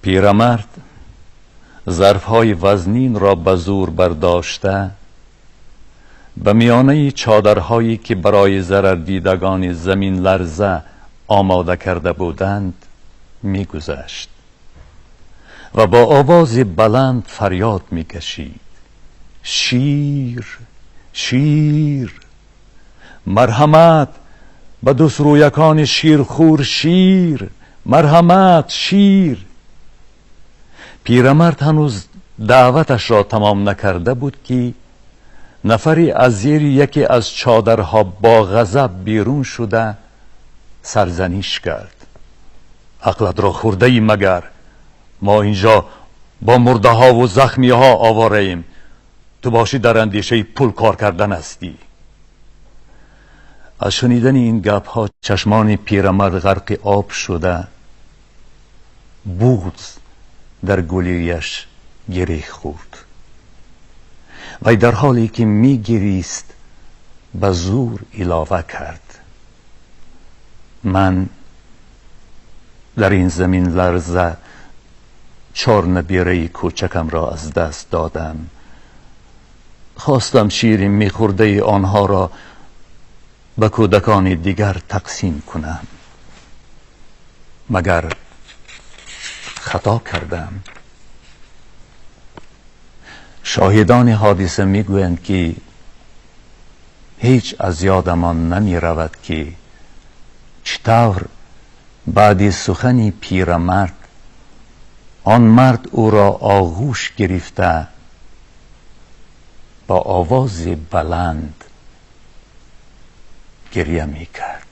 Пирамард зарфҳои вазнинро ба зӯр бардошта, ба миёнаи чодарҳое ки барои зарардидагони заминларза омода карда буданд мегузашт ва бо овози баланд фарёд мекашид: «Шир, шир! Марҳамат ба дӯстрӯякони ширхӯр, шир! Марҳамат, шир!» Пирамард ҳанӯз даъваташро тамом накарда буд, ки нафаре аз зери яке аз чодарҳо бо ғазаб берун шуда сарзаниш кард: «Ақлатро хӯрдаӣ магар? Мо инҷо бо мурдаҳо ва захмиҳо овораем, ту бошӣ дар андешаи пул кор кардан ҳастӣ.» Аз шунидани ин гапҳо чашмони пирамард ғарқи об шуда, буғз дар гулӯяш гиреҳ хӯрд. Вай дар ҳоле ки мегирист, ба зӯр илова кард: «Ман дар ин заминларза чор набераи кӯчакамро аз даст додам. Хостам шири мехӯрдаи онҳоро ба кӯдакони дигар тақсим кунам, магар хато кардам?» Шоҳидони ҳодиса мегӯянд, ки ҳеҷ аз ёдамон намеравад, ки чӣ тавр баъди сухани пирамард он мард ӯро оғӯш гирифта, бо овози баланд гиря мекард.